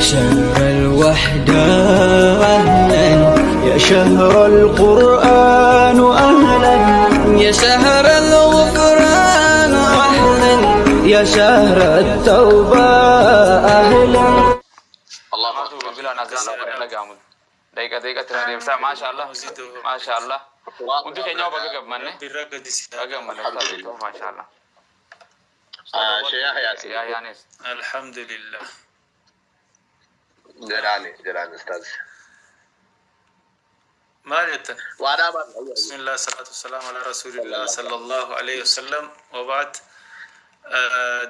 شهر الوحدة أهلا، يا شهر القرآن أهلا، يا شهر الغفران أهلا، يا شهر التوبة أهلا. Allahu Namaatu Akbar. Bilbilaan azaana godhe dhaga'amu. Daqiiqa daqiiqatti na deebisaa. Maasha Allah. Maasha Allah. Hundi keenya baga gammanne. Birra gadi si. Baga gammanne. Alhamdulillah. Maasha Allah. Ah, Sheikh Yahya. Yaa yaanis. Alhamdulillah. Jedhaani jedhaan ustaaz. Maal jettan? Waa dhaabaan. Bismillah, salaatu wasalaamu ala rasulillah sallallahu alayhi wasallam wa ba'd.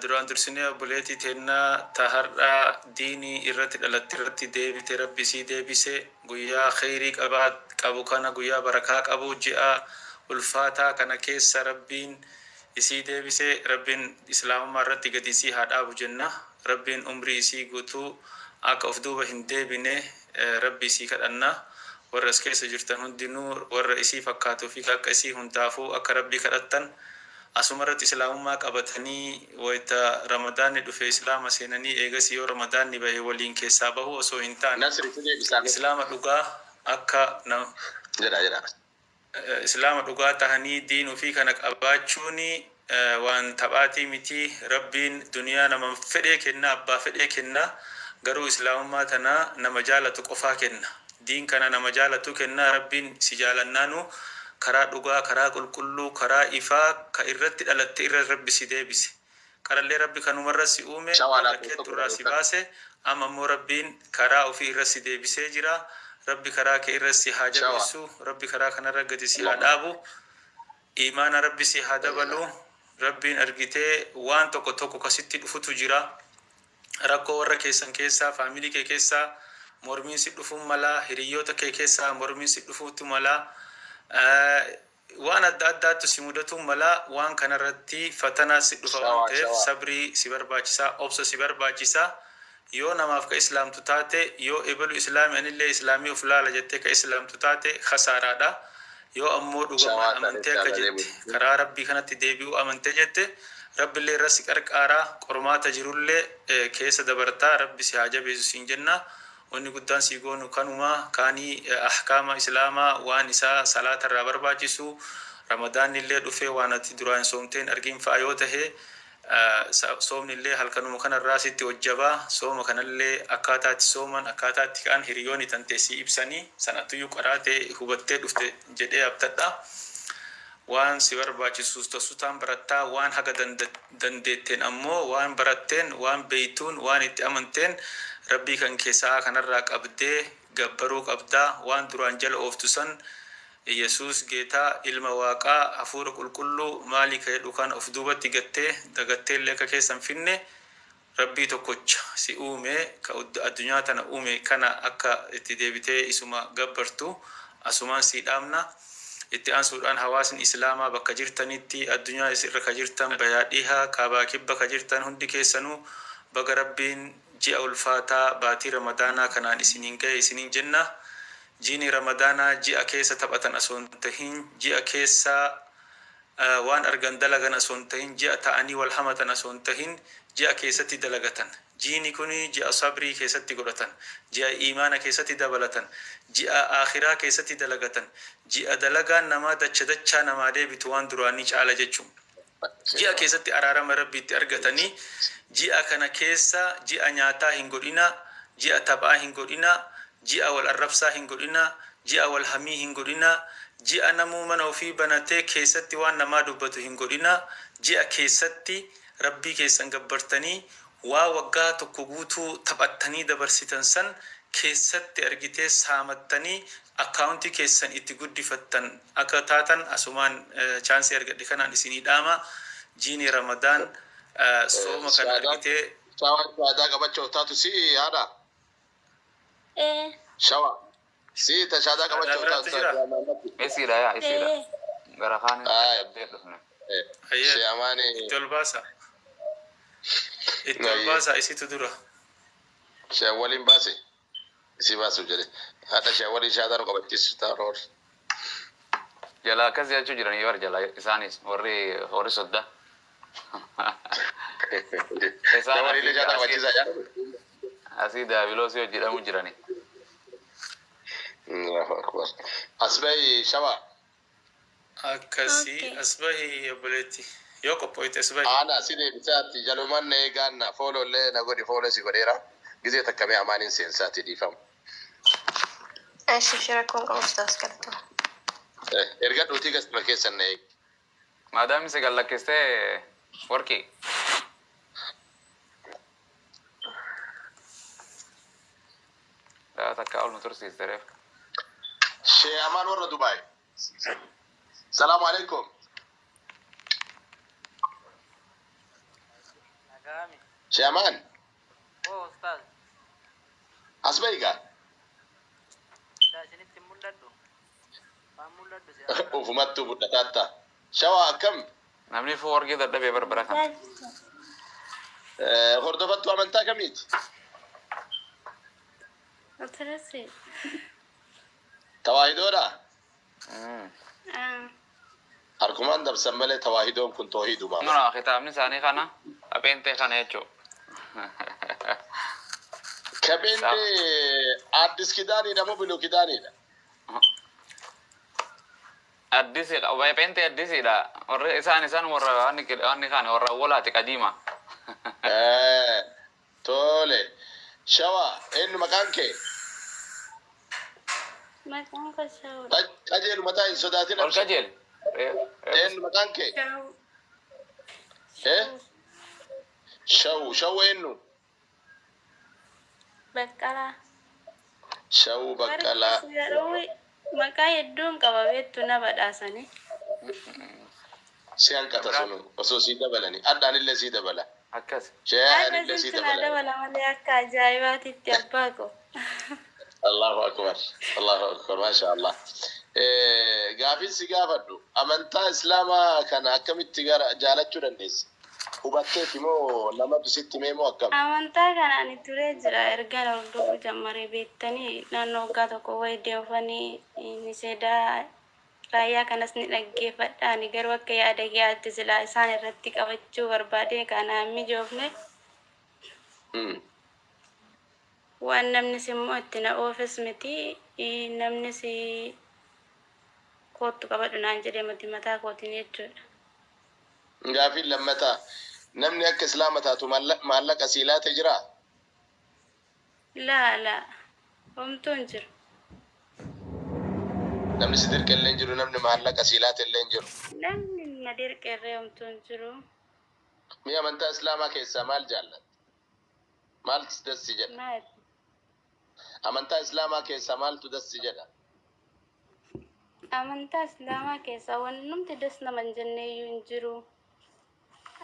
Duraan dursinee obboleettii teennaa ta har'aa diinii irratti dhalatte irratti deebite, Rabbi sii deebise. Guyyaa kheyrii qabaa qabu kana, guyyaa barakaa qabu, ji'a ulfaataa kana keessa Rabbiin isii deebise. Rabbiin Islaamummaa irratti gadi isii haa dhaabu jenna. Rabbiin umrii isii guutuu akka of duuba hin deebine Rabbi isii kadhanna. Warra as keessa jirtan hundinuu warra isii fakkaatuu fi akka isii hundaafuu akka Rabbii kadhattan, asuma irratti Islaamummaa qabatanii, wayita Ramadaanni dhufe Islaama seenanii, eegas yoo Ramadaanni bahe waliin keessaa bahuu osoo hin taane Nasri si deebisaa. Islaama dhugaa akka Jedha jedha. Islaama dhugaa tahanii diin ofii kana qabaachuun waan taphaatii miti. Rabbiin duniyaa nama fedhee kenna, abbaa fedhee kenna, garuu Islaamummaa tana nama jaalatu qofaa kenna. Diin kana nama jaalatu kenna. Rabbiin si jaalannaanu karaa dhugaa, karaa qulqulluu, karaa ifaa ka irratti dhalatte irra Rabbi si deebise. Qarallee Rabbi kanumarra si uume, Shawaa rakkeettu irraa si baase. Amma immoo Rabbiin karaa ofii irra si deebisee jira. Rabbi karaa kee irra si haa jabeessu. Rabbi karaa kanarra gadi si haa dhaabu. Imaana Rabbi si haa dabalu. Rabbiin argitee waan tokko tokko kasitti dhufutu jira. Rakkoo warra keessan keessaa, faamilii kee keessaa mormiin si dhufuun mala, hiriyoota kee keessaa mormiin si dhufuutu mala, waan adda addaattu si mudatuun mala. Waan kanarratti fatanaa si dhufa waan ta'eef sabrii si barbaachisaa, obsa si barbaachisaa. Yoo namaaf ka Islaamtu taate, yoo ebelu Islaami, anillee Islaamii of laala jettee ka Islaamtu taate, khasaaraadha. Yoo ammoo dhugamaan amantee akka jette karaa Rabbii kanatti deebi'uu amantee jette, Rabbillee irra si qarqaaraa, qormaata jirullee keessa dabartaa. Rabbi si haa jabeessu siin jenna. Wanni guddaan sii goonu kanuma. Kaanii ahkaama Islaamaa, waan isaa salaata irraa barbaachisu, Ramadaanni illee dhufee, waan ati duraan soomteen argin fa'a yoo tahe, soomni illee halkanuma kanarraa sitti hojjabaa. Sooma kanallee akkaataa itti sooman, akkaataa itti ka'an hiriyoonni tantee sii ibsanii sanattuyyuu qaraatee hubattee dhufte jedhee abdadha. Waan si barbaachisu sutaan barattaa. Waan haga dandeetteen ammoo, waan baratteen, waan beeytuun, waan itti amanteen Rabbii kan keessaa kanarraa qabdee gabbaruu qabdaa. Waan duraan jala ooftu san, Yesuus geetaa, ilma Waaqaa, hafuura qulqulluu maalii ka jedhu kan of duubatti gattee dagattee illee akka keessan finne, Rabbii tokkocha si uume, ka addunyaa tana uume kana akka itti deebitee isuma gabbartu asumaan sii dhaamna. Itti aansuudhaan hawaasni Islaamaa bakka jirtanitti, addunyaa irra ka jirtan, bayaa dhihaa, kaabaa kibba ka jirtan hundi keessanuu, baga Rabbiin ji'a ulfaataa baatii Ramadaanaa kanaan isiniin ga'e isiniin jenna. Jiini Ramadaanaa ji'a keessa taphatan osoo hin tahin, ji'a keessa waan argan dalagan osoo hin tahin, ji'a ta'anii wal hamatan osoo hin tahin, ji'a keessatti dalagatan. Jiini kuni ji'a sabrii keessatti godhatan, ji'a iimaana keessatti dabalatan, ji'a aakhiraa keessatti dalagatan, ji'a dalagaan namaa dacha dachaa namaa deebitu, waan duraanii caala jechuun, ji'a keessatti araarama Rabbiitti argatanii. Ji'a kana keessa ji'a nyaataa hin godhina, ji'a taphaa hin godhina, ji'a wal arrabsaa hin godhina, ji'a wal hamii hin godhina, ji'a namuu mana ofii banatee keessatti waan namaa dubbatu hin godhina. Ji'a keessatti Rabbii keessan gabbartanii, waa waggaa tokko guutuu taphattanii dabarsitan san keessatti argitee saamattanii akkaawuntii keessan itti guddifattan akka taatan asumaan chaansii argadhe kanaan isinii dhaama. Jiini Ramadaan sooma kana argitee Shawaa shaadaa qabachuuf taatu si haadha. Ee. Shawaa. Si ta shaadaa qabachuuf biraatti taatu. jira. Isiidha yaa isiidha. Ee. Gara kaaniin Aye. dhabdee dhufne. Ayyee. Si amaani. Itti ol baasa. Itti ol baasa, isitu dura. Shawwaliin baase. Si baasuuf jedhe. Haadha shawwaliin shaadaa nu qabachiisu ta'a roor. Jala akkas jechuu jiranii bar jala isaanis warri sodda. Isaan Shawwaliin shaadaa qabachiisaa yaa. Asii daabiloosii hojjedhamu jirani. Allahu akbar. As bahi Shawaa. Akkasii Okay. as bahi obboleetti. Yoo qophooyte as bahi. Ana si deebisaatti jaluman na eegaanna follow illee na godhi, follow si godheera. Gizee takka mee amaaniin seensaatti dhiifamu. Eshi shi rakkoon qabu, ustaas, galatooma. Erga dhuutii gastima keessan na eegi. Maadaamni si gallakkistee warqii. Daa takka ol nu tursiiste reef. Shee Amaan warra Dubaay. Salaamu alaikum. Nagami. Shee Amaan. Oo ustaaz, As bahi gaa. daa isinitti hin mul'adhu. Waan mul'adhu si argaa. Ufumattuu mul'atatta. Shawaa akkam? Namni fuu warqii dadhabee barbara kana. Hordofattuu amantaa kamiiti? Ortodoksii. Tawaahidoodha? Mm. Ah. Harkumaan dabsan malee tawaahidoon kun toohiiduma. Nuna kitaabni isaanii kana apheen kana jechuudha. Kabeenni Addis Kidaaniidha moo Biluu Kidaaniidha? Addisiidha. Pheenxee addisiidha. Warri isaan warra wanni kana warra awwalaati qadiima. Tole. Shawaa, eenyu maqaan kee? Maqaan koo Shawuudha. Qajeelu mataa hin sodaatin. Ol qajeel. Eenyu maqaan kee? Shawu. Eh? Shawu, Shawu eenyu? Baqqalaa. Shawu Baqqalaa. Garuu maqaa hedduun qaba beektu na badhaasanii. Si hanqata sunu osoo sii dabalani. Addaan illee sii dabala. Akkas. Shee illee sii Har'a na dabala. dabala malee akka ajaa'ibaatitti abbaa koo. Allahu akbar. Allahu akbar. Masha Allah. Gaafin si gaafadhu, amantaa Islaamaa kana akkamitti gara jaalachuu dandeesse? Hubatteeti moo namatu sitti himee moo akkam? Amantaa kana ani turee jira ergaan hordofuu jammaree beektanii naannoo waggaa tokko wayii deemfanii ni sedaa raayyaa kanas ni dhaggeeffadha. Ani garuu akka yaada kiyyaatti silaa isaan irratti qabachuu barbaade kanaan mijoofne. Waan namnis immoo itti na oofes miti, namnis koottu qabadhu naan jedhee miti, mataa kootiin jechuudha. Gaafiin lammataa, namni akka Islaama taatu maallaqa sii laate jiraa? Laa laa, homtuu hin jiru. Namni si dirqe illee hin jiru, namni maallaqa sii laate illee hin jiru. Namni na dirqeerree homtuu hin jiru. Mi'a amantaa Islaamaa keessaa maal jaallatta? Maaltu dassi jedha? Maal? Amantaa Islaamaa keessaa maaltu dassi jedha? Amantaa Islaamaa keessaa wannumti das nama hin jenne iyyuu hin jiru.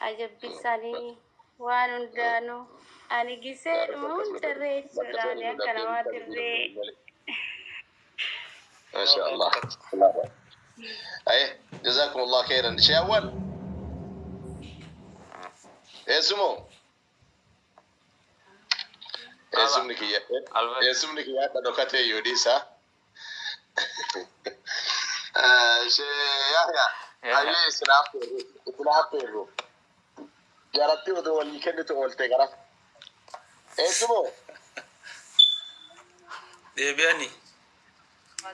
Ajabbi isaanii waan hundaanuu ani gisee dhuma hundarree jechuudha. Ani akka namaatirree. ما شاء الله. ايه، جزاكم الله خيرا. شيء اول اسمه eessumni kiyya Albert. eessumni kiyya hadha dhokatee yoo dhiisa. Shee Yahya, hayyee isin affeerru. Jaratti odoo walii kennitu oolte gara. Eessumoo? Deebi'anii.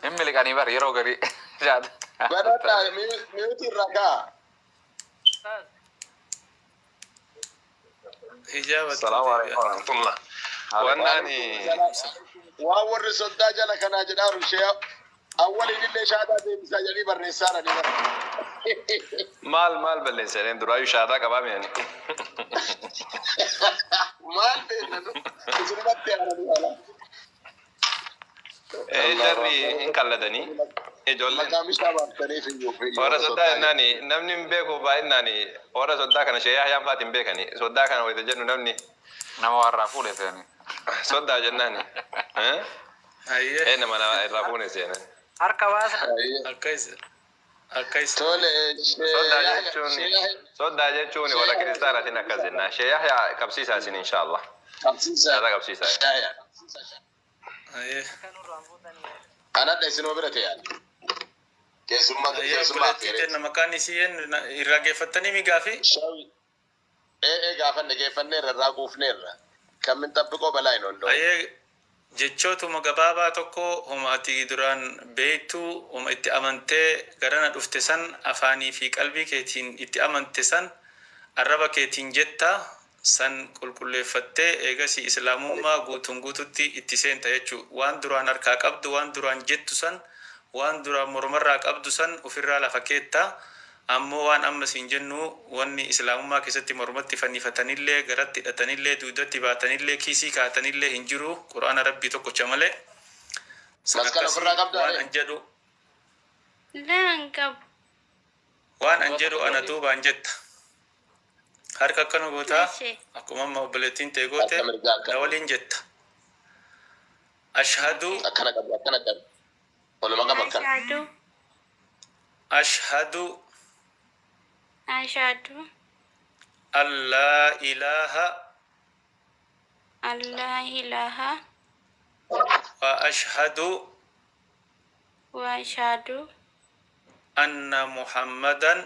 Hin miliqanii bar yeroo garii. Jaata. Banadhaa mute irraa kaa. Ustaaz. Hijaaba. Salaamu alaikum warahmatullah. Wannaani Waan warri soddaa jala kanaa jedhaaru shee awwaliin illee shaadaa deebisaa jedhanii barreessaadha bara. Maal maal balleessan duraayyuu shaadaa qabaa mi'ani. Maal beekna nu isinumatti aananii ala. Jarri hin kalladanii ijoolleen. Maqaa bishaa baaftaniif iyyuu. Warra soddaa jennaani namni hin beeku baay'inaan warra soddaa kana shee Yahyaan faati hin beekani. Soddaa kana wayita jennu namni Nama warraa fuudhe seeni. Soddaa jennaani. Hayyee. Ee, nama irraa fuune seenan. Harka baasna. Akka isa. Akka isa. Tole. Soddaa jechuun soddaa jechuun warra kiristaanaatiin akkas jenna. Shee Yahyaa qabsiisaa isin inshaallah. Qabsiisaa. Shaadaa qabsiisaa. Yahya. Hayyee. Akka nurraan fuutanii. Anadha isinuma bira ta'e. Keessummaa Hayyee, keessummaa obboleettii teenna maqaan isii eenyu irraa geeffattanii mi gaafii? Shawi. Ee ee, gaafanne, geeffanneerra, irraa quufneerra. ከምንጠብቀው በላይ ነው እንደውም። Ayyee, jechootuma gabaabaa tokko homa ati duraan beektu, homa itti amantee garana dhufte san, afaanii fi qalbii keetiin itti amante san arraba keetiin jetta san qulqulleeffattee eegasii islaamummaa guutuun guututti itti seenta jechuu. Waan duraan harkaa qabdu, waan duraan jettu san, waan duraan mormarraa qabdu san ofirraa lafa keetta. Ammoo waan amma siin jennu, wanni islaamummaa keessatti mormatti fannifatanillee, garatti hidhatanillee, duudatti baatanillee, kiisii kaatanillee hin jiru, Qur'aana Rabbii tokkocha malee. San Masqala akkasii ofirraa qabdaa waan ree? an jedhu Laa, hin qabu. Waan an jedhu ana duubaan jetta. Harka akkana gootaa. Ishee. Akkuma amma obboleettiin ta'e goote. Harka mirgaa Na akkana. waliin jetta. Ashhadu. Akkana qabu, akkana qabu. Waluma qaba akkana. Ashhadu. Ashhadu. Ashhadu. An laa ilaaha. An laa ilaaha. Wa ashhadu. Wa ashhadu. Anna Muhammadan.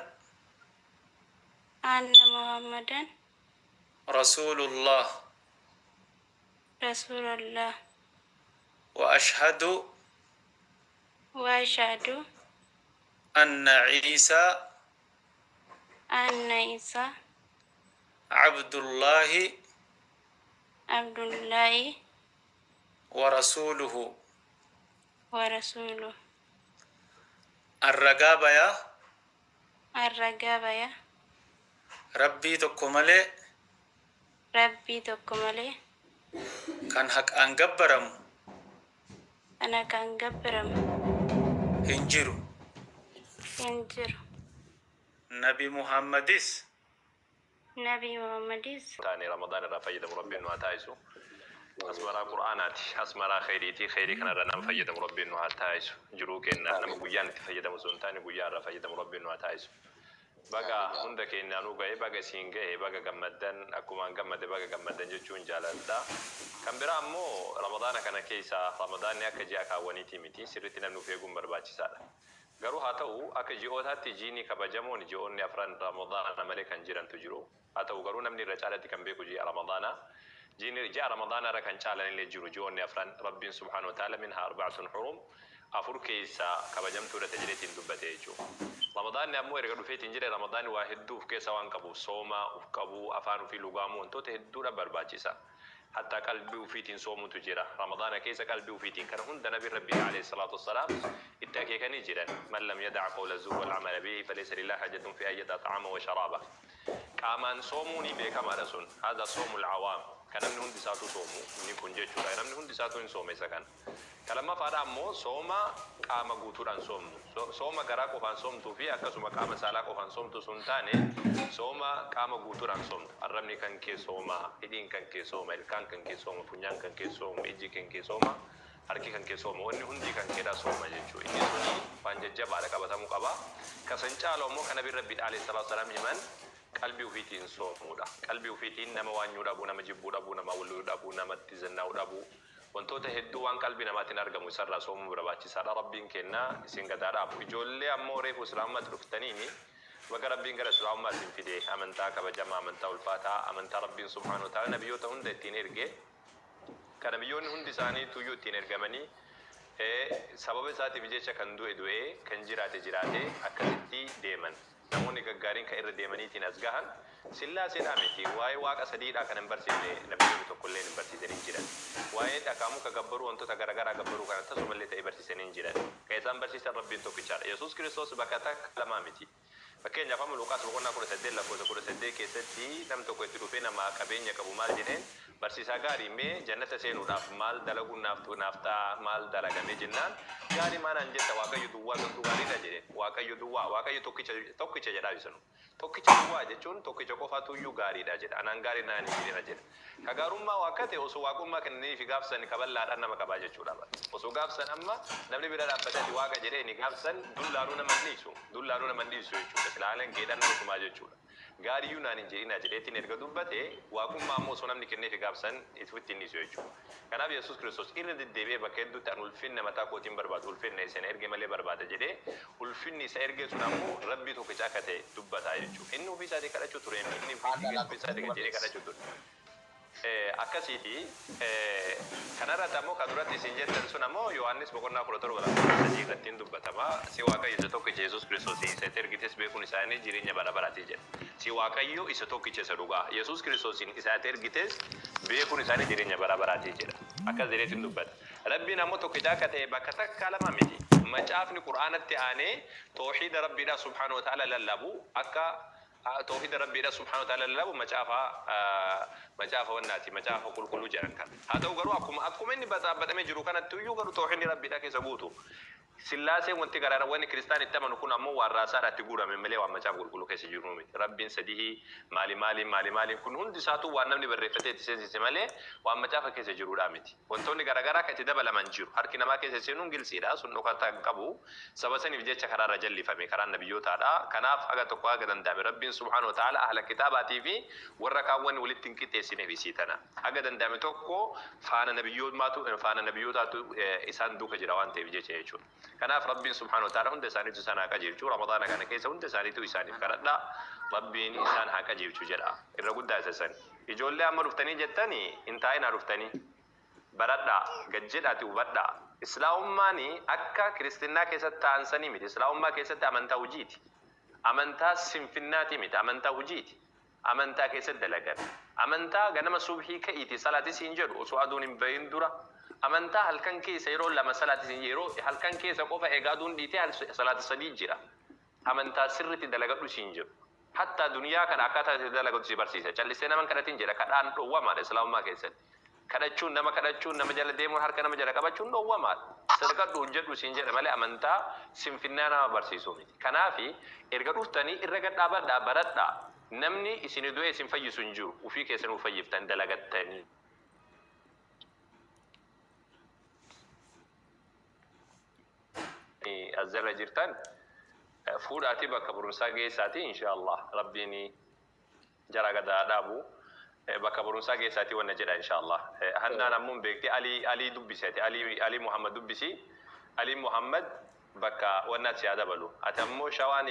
Anna Muhammadan. Rasuulullah. Rasuulullah. Wa ashhadu. Wa ashhadu. Anna Ciisaa. Anna Isa. Abdullaahi. Abdullaahi. Wa rasuuluhu. Wa rasuuluhu. An ragaa bayaa. An ragaa baya. Rabbii tokko malee. Rabbii tokko malee. Kan haqaan gabbaramu. Kan haqaan gabbaramu. Hin jiru. Hin jiru. Nabi Muhammadis. Nabi Muhammadis. Taane Ramadaan irraa fayyadamu Rabbiin nu haa taasisu. Asmaraa Qur'aanaati. Asmaraa khayriiti. Khayrii kanarraa nama fayyadamu Rabbiin nu haa taasisu. Jiruu kenna nama guyyaan itti fayyadamu osoo hin taane guyyaa irraa fayyadamu Rabbiin nu haa taasisu. Baga hunda keenyaanuu ga'e, baga isiin ga'e, baga gammaddan, akkumaan gammade baga gammaddan jechuun jaaladha. Kan biraa ammoo Ramadaana kana keessa Ramadaanni akka ji'a kaawwaniitii miti, sirriitti namni of eeguun barbaachisaadha. Garuu haa ta'u, akka ji'ootaatti jiini kabajamoon ji'oonni afran Ramadaana malee kan jirantu jiru. Haa ta'u garuu namni irra caalatti kan beeku ji'a Ramadaanaa. Jiini ji'a Ramadaanaa irra kan caalan illee jiru ji'oonni afran. Rabbiin subhaanahu wa ta'ala "minhaa arba'atun hurum", afur keessaa kabajamtuudha jedheetiin dubbate jechuudha. Ramadaanni ammoo erga dhufeetiin jedhe, Ramadaanni waa hedduu of keessa waan qabuuf sooma, of qabuu, afaan ofii lugaamuu, wantoota hedduudha barbaachisa. Hatta qalbii ofiitiin soomutu jira. Ramadaana keessa qalbii ofiitiin kana hunda Nabi Rabbii alayhi salaatu wassalaam itti akeekanii jiran. "Man lam yada'a qawla zuur wal amala bihi falaysa lillahi hajatun fi an yada'a ta'ama wa sharaaba." Qaamaan soomuun beekamaadha sun. Haadha soomul awaam. Kan namni hundi isaatu soomu inni kun jechuudha. Namni hundi isaatu hin soome isa kana. Kan lammaffaadha ammoo sooma qaama guutuudhaan soomnu. Sooma garaa qofaan soomtuu fi akkasuma qaama saalaa qofaan soomtu sun taane, sooma qaama guutuudhaan soomtu. Arrabni kan kee sooma, hidhiin kan kee sooma, ilkaan kan kee sooma, funyaan kan kee sooma, ijji kan kee sooma, harki kan kee sooma, wanni hundi kan keedhaa sooma jechuudha. Inni suni waan jajjabaadha, qabatamuu qaba. Kasan caalu ammoo kan Nabi Rabbi alayhi salaatu wasalaam himan qalbii ofiitiin soomuudha. Qalbii ofiitiin nama waanyuu dhabuu, nama jibbuu dhabuu, nama walloluu dhabuu, namatti zannaa'uu dhabuu. Wantoota hedduu waan qalbii namaatiin argamu isarraa soomuu barbaachisaadha. Rabbiin kennaa isin gadaa dhaabu. Ijoollee ammoo reefu islaamummaatti dhuftaniini baga Rabbiin gara islaamummaa isin fide. Amantaa kabajamaa, amantaa ulfaataa, amantaa Rabbiin subhaanahu wa ta'ala nabiyyoota hunda ittiin erge. Kan nabiyyoonni hundi isaanii tuyyuu ittiin ergamanii, sababa isaatiif jecha kan du'e du'ee, kan jiraate jiraate, akkasitti deeman. Namoonni gaggaariin kan irra deemaniitiin as gahan Sillaaseedhaa miti. Waa'ee Waaqa sadiidhaa kan hin barsiifne nabiyyoonni tokkollee hin barsiisanii hin jiran. Waa'ee dhakaa, muka gabbaruu, wantoota garaagaraa gabbaruu kana tasumallee ta'e barsiisanii hin jiran. Kan isaan barsiisan Rabbiin tokkichaadha. Yesuus Kiristoos bakka takka lamaa miti. Fakkeenyaaf amma Luqaas boqonnaa 18 lakkoofsa 18 keessatti nam tokko itti dhufee, nama qabeenya qabu, maal jedheen? "Barsiisaa gaarii, mee jannata seenuudhaaf maal dalaguun naaf ta'a, maal dalagamee?" jennaan, "Gaarii maanaan jetta? Waaqayyo duwwaa toltuu gaariidha" jedheen. Waaqayyo duwwaa, Waaqayyo tokkicha, tokkicha jedhaa ibsanu. Tokkicha duwwaa jechuun tokkicha qofaatu iyyuu gaariidha jedha. Anaan gaarii naan hin jedhina jedha. Ka gaarummaa akka ta'e osoo waaqummaa kennanii fi gaafsan kaballaadhaan nama qabaa jechuudha. Osoo gaafsan amma namni bira dhaabbatee ati Waaqa jedhee ni gaafsan dullaanuu nama hin dhiisu. Dullaanuu nama hin dhiisu jechuudha. Silaaleen geedhaan nama tumaa jechuudha. Gaariyyuu naan hin jedhina jedheetiin erga dubbate, waaqummaa ammoo osoo namni kenneefi gaafsan itti hin dhiisu jechuudha. Kanaaf Yesuus Kiristoos irra deddeebi'ee bakka hedduutti "An ulfinna mataa kootiin barbaadu, ulfinna isa na erge malee barbaada" jedhee, ulfinni isa erge sun ammoo Rabbii tokkicha akka ta'e dubbataa jechuudha. Inni ofii isaatii kadhachuu ture, inni ofii isaatii jedhee kadhachuu ture. Akkasiiti kanarratti ammoo kan duratti isin jettan sun ammoo Yohaannis boqonnaa 17 lakkoofsa 3 irratti hin dubbatama. Si Waaqayyo isa tokkicha Yesuus Kiristoos isa itti ergites beekuun isaanii jireenya bara baraati jedha. Si Waaqayyo isa tokkicha isa dhugaa Yesuus Kiristoosiin isa ati ergites beekuun isaanii jireenya bara baraati jedha. Akkas jedheetiin dubbata. Rabbiin ammoo tokkicha akka ta'e bakka takka lama miti. Macaafni Qur'aanatti aanee toohiida Rabbiidhaa subhaanahu wa ta'ala lallabu akka toohida Rabbiidha subhaanahu wa ta'ala lallabu macaafa macaafa wannaati macaafa qulqulluu jedhan kana. Haa ta'u garuu akkuma akkuma inni baxaabbaxamee jiru kanatti iyyuu garuu toohidni Rabbiidha keessa guutu. Sillaaseen wanti garaa wanni kiristaan itti amanu kun ammoo waan raasaadha itti guurame malee waan macaafa qulqulluu keessa jiru miti. Rabbiin sadihii maali maali maali maali kun hundi isaatu waan namni barreeffatee itti seensise malee waan macaafa keessa jiruudha miti. Wantoonni garaagaraa kan itti dabalaman jiru. Harki namaa keessa seenuun gilsiidha sun dhokataa hin qabu. Saba saniif jecha karaarra jallifame karaan nabiyyootaadha. Kanaaf haga tokko haga danda'ame Rabbiin subhaanahu wa ta'ala ahla kitaabaatii fi warra kaawwan walitti hin qixxeessineef isii tana. Haga danda'ame tokko faana nabiyyootaatu faana nabiyyootaatu isaan duuka jira waan ta'eef jecha jechuudha. Kanaaf Rabbiin subhaanahu wa ta'ala hunda isaaniitu isaan haa qajeelchu. Ramadaana kana keessa hunda isaaniitu isaaniif kadhadha. Rabbiin isaan haa qajeelchu jedha. Irra guddaa isa sani. Ijoollee amma dhuftanii jettanii hin taa'inaa dhuftanii. Baradhaa, gad jedhaati hubadhaa. Islaamummaan akka kiristinnaa keessatti ta'an sanii miti. Islaamummaa keessatti amantaa hojiiti. Amantaa sinfinnaati miti. Amantaa hojiiti. Amantaa keessatti dalagan. Amantaa ganama subhii ka'iiti salaati siin jedhu osoo aduun hin bahin dura. Amantaa halkan keessa yeroo lama salaati siin yeroo halkan keessa qofa egaa aduun dhiitee salaati sadii jira. Amantaa sirriitti dalagadhu siin jedhu. Hatta duniyaa kana akkaataa itti dalagatu si barsiisa. Callisee nama hin kadhatin jedha. Kadhaan dhowwamaadha islaamummaa keessatti. Kadhachuun nama kadhachuun nama jala deemuun harka nama jala qabachuun dhowwamaadha. Sadaqadhu hojjedhu siin jedha malee amantaa sinfinnaa nama barsiisuu miti. Kanaafi erga dhuftanii irra gad dhaabadhaa baradhaa. Namni isin du'ee isin fayyisu hin jiru. Ufii keessan uf fayyiftan dalagattanii. As jala jirtan fuudhaatii bakka barumsaa geessaatii inshallah Rabbiin jara gad haa dhaabu. Bakka barumsaa geessaatii wanna jedha inshallah. Hannaan ammoo hin beekti Alii Alii dubbisi ati Alii Alii Muhammad dubbisi. Alii Muhammad bakka wannaatti si haa dabalu. Ati ammoo shawaan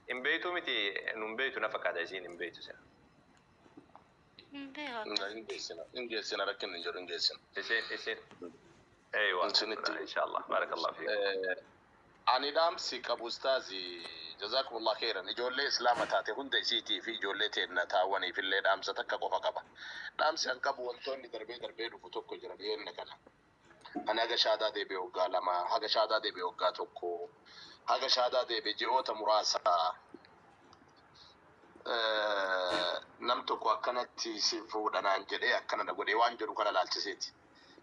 hin beektuu miti nu hin beektu na fakkaata isiin hin beektu sila. Hin beeku Hin akkasitti. geessina hin geessina rakkinni hin jiru hin geessina. Isin isin Eywa Isinitti inshallah barakallahu fiikum. Ani dhaamsi qabu ustaazi jazakumullah khairan ijoollee islaama taate hunda isiitii fi ijoollee teenna taawwaniif illee dhaamsa takka qofa qaba. Dhaamsi an qabu wantoonni darbee darbee dhufu tokko jira dhiyeenna kana. Ani haga shaadaa deebi'e waggaa 2, haga shaadaa deebi'e waggaa 1, haga shaadaa deebi'e ji'oota muraasa nam tokko akkanatti si fuudha naan jedhee akkana na godhee waan jedhu kana laalchiseeti.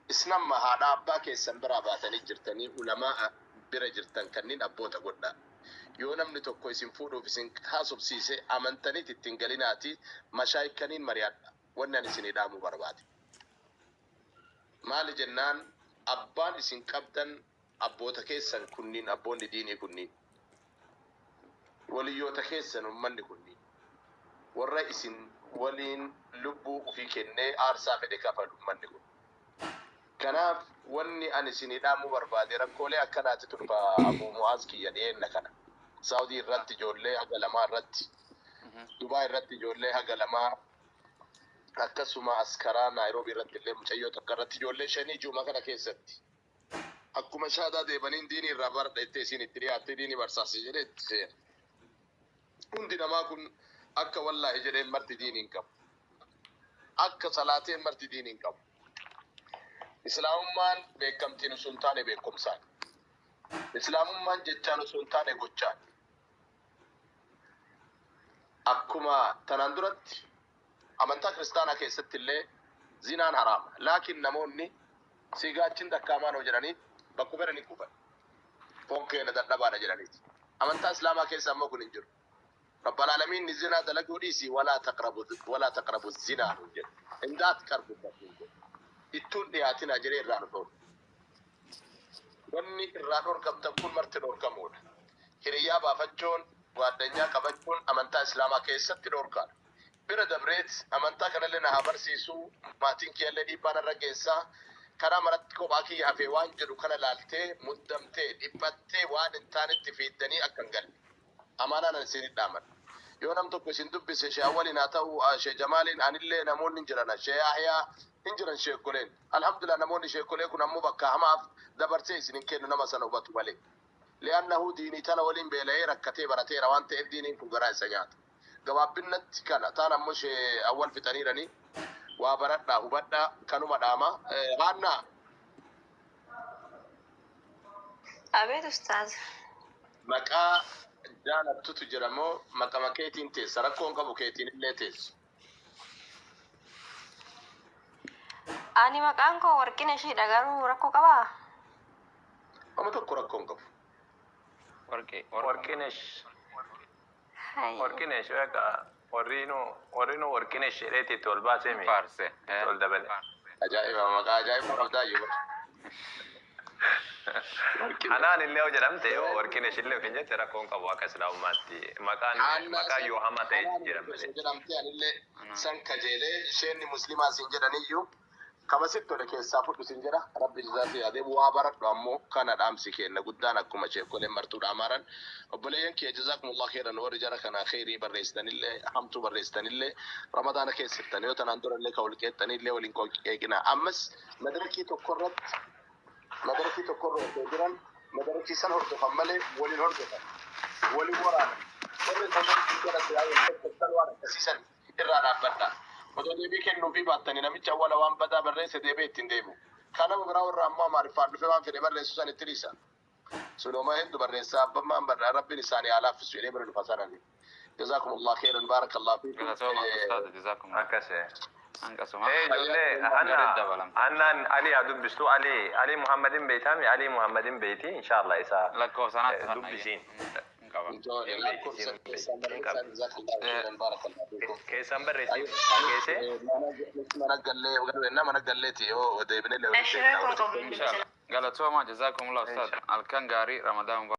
Isin amma haadha abbaa keessan biraa baatanii jirtanii ulamaa'a bira jirtan kanniin abboota godhaa. Yoo namni tokko isin fuudhuuf isin haasofsiise amantaniit itti hin galinaatii mashaayikkaniin mari'adha. Wanni ani isinii dhaamuu barbaade. Maali jennaan abbaan isin qabdan abboota keessan kunniin abboonni diinii kunniin. Waliyyoota keessan ummanni kunniin. Warra isin waliin lubbuu ufii kennee aarsaa fedhe kafalu ummanni kun. Kanaaf wanni ani isinii dhaamuu barbaade rakkoolee akkanaatitu dhufa Abuu Mu'aaz kiyya dhiyeenna kana. Saudii irratti ijoollee haga lamaa irratti, Dubaay irratti ijoollee haga lamaa, akkasuma as karaa Naayiroobii irratti illee mucayyoo takka irratti ijoollee shanii ji'uma kana keessatti. Akkuma shaadaa deebaniin diinii irraa baradha jettee isiin itti dhiyaattee diinii barsaasi jedhee itti seena. Hundi namaa kun akka wallaahi jedheen marti diinii hin qabu. Akka salaateen marti diinii hin qabu. Islaamummaan beekamtiin osoo hin taane beekumsaan. Islaamummaan jechaan osoo hin taane gochaan. Akkuma tanaan duratti amantaa kiristaanaa keessatti illee zinaan haraama. Laakiin namoonni siigaachin dakkaamaa jedhanii bakku fedhan hin kufan. Foon keenya dadhabaadha jedhaniiti. Amantaa islaamaa keessa ammoo kun hin jiru. Rabbal aalamiin zinaa dalaguu dhiisi walaa taqrabu walaa taqrabu zinaa nuun jedhe. Indaat qarbu nuun jedhe. Ittuun dhiyaatinaa jedhee irraa nu dhorka. Wanni irraa dhorkamtan kun marti dhorkamuudha. Hiriyyaa baafachuun, gaaddanyaa qabachuun amantaa islaamaa keessatti dhorkaadha. Bira dabreet amantaa kanallee na haa barsiisuu, maatiin kiyyallee dhiibbaa narra geessaa, karaa maratti kophaa kiyya hafee waan jedhu kana laaltee, muddamtee, dhiphattee waan hin taanetti fiiddanii akka hin galle. Amaanaan ani isinit dhaamadha. Yoo nam tokko isin dubbise, Shee Awwaliin haa ta'u, Shee Jamaaliin, anillee, namoonni hin jiran, Shee Yahyaa hin jiran, sheekoleen. Alhamdulillah, namoonni sheekolee kun ammoo bakka hamaaf dabarsee isin hin kennu, nama sana hubatu malee. Li'annahu diinii tana waliin beela'ee rakkatee barateera waan ta'eef, diiniin kun garaa isa nyaata. Gabaabbinnatti kana taan ammoo Shee Awwal fixaniiranii, waa baradhaa, hubadhaa, kanuma dhaama. Haannaa. Abeet ustaaz. Maqaa jaalattutu jira moo maqama keetiin teessa? Rakkoon qabu, keetiin illee teessu. Ani maqaan koo Warqina ishiidha, garuu rakkoo qabaa? Amma tokko rakkoon qabu. Warqee. Warqinesh. Hai. Warqinesh beekaa, warriinu Warqinesh jedheeti itti ol baasee mi? Faarse. Itti ol dabale. Ajaa'iba, maqaa ajaa'iba qabdaa iyyuu. Anaan illee yoo jedhamte, yoo Warqinesh illee yookiin jette, rakkoon qabu akka islaamummaatti. Maqaan maqaa yoo hamaa ta'e jijjiiran malee. Jedhamte anillee san kajeelee, isheen muslimaa siin jedhaniyyuu kama sitti tole keessaa fudhu siin jedha. Rabbi jazaati yaadee, waa baradhu. Ammoo kana dhaamsi kenna guddaan akkuma sheekoleen martuu dhaamaaran. Obboleeyyan kiyya, jazaakumullah khairan. Warri jara kana khairii barreessitanillee, hamtuu barreessitanillee, Ramadaana keessattan yoo tanaan durallee ka wal qeexxanillee waliin qeeqina. Ammas madarakii tokkorratti, madarakii tokkorra osoo jiran, madarakii san hordofan malee waliin hordofan, waliin waraanan. Warri madarakii jalatti yaa'u tokko waan akkasiisan irraa dhaabbadha. Otoo deebii kennuufii baattanii, namicha awwala waan badaa barreesse deebi'ee ittiin deebi'u. Kanama biraa warra ammoo Amaariffaan dhufe waan fedhe barreessu san itti dhiisa. Sunoma hedduu barreessaa abbammaan barraa, Rabbiin isaanii haa laaffisu jedhee bira dhufa sanani. Jazakumullah khairan, barakallahu fiikum. Galatooma ustaaza, jazaakumullah. Akkasee. Hanqasuma. Ee, ijoollee. Garee Anna dabalamte. Annaan Ali haa dubbistu. Ali Muhammadin beeytaami? Ali Muhammadin beeyti, inshallah isa Lakkoofsanaatti fanna. dubbisiin. Hin qaba. Hin beeyti isiin, Lakkoofsa hin qabdi. Jazakallahu khairan, barakallahu fiikum. Keessan barreessi geesse. Mana gallee garuu mana galleeti yoo deebinee Eshi, rakkoon qabu. Inshallah. Galatooma, jazaakumullah ustaaz. Halkan gaarii, Ramadaan mubarak.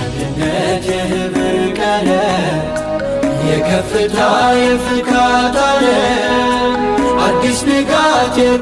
አንድነት የህብር ቀለም፣ የከፍታ የፍካት ዓለም፣ አዲስ ንጋት።